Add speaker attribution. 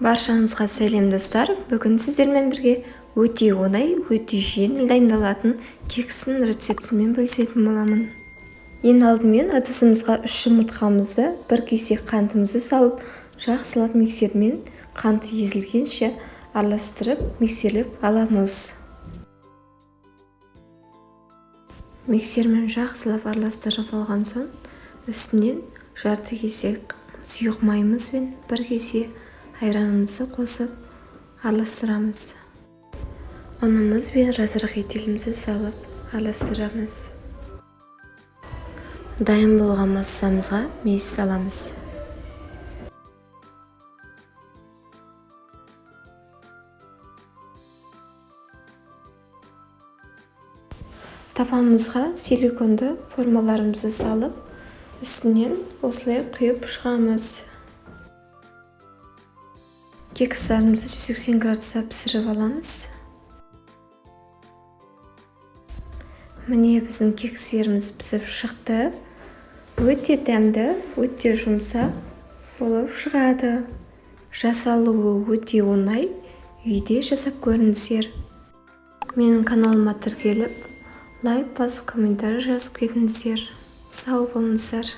Speaker 1: Баршаңызға сәлем, достар! Бүгін сіздермен бірге өте оңай, өте жеңіл дайындалатын кекстің рецептімен бөлісетін боламын. Ең алдымен ыдысымызға 3 жұмыртқамызды, 1 кесе қантымызды салып, жақсылап миксермен қанты езілгенше араластырып, миксерлеп аламыз. Миксермен жақсылап араластырып алған соң, үстінен жарты кесе сұйық майымыз бен 1 кесе айранымызды қосып араластырамыз. Ұнымыз бен разрыхителімізді салып араластырамыз. Дайын болған массамызға мейіз саламыз. Табамызға силиконды формаларымызды салып, үстінен осылай құйып шығамыз. Кекстарымызды 180 градуста пісіріп аламыз. Міне, біздің кекстеріміз пісіп шықты. Өте дәмді, өте жұмсақ болып шығады. Жасалуы өте оңай. Үйде жасап көріңіздер. Менің каналыма тіркеліп, лайк басып, комментарий жазып кетіңіздер. Сау болыңыздар.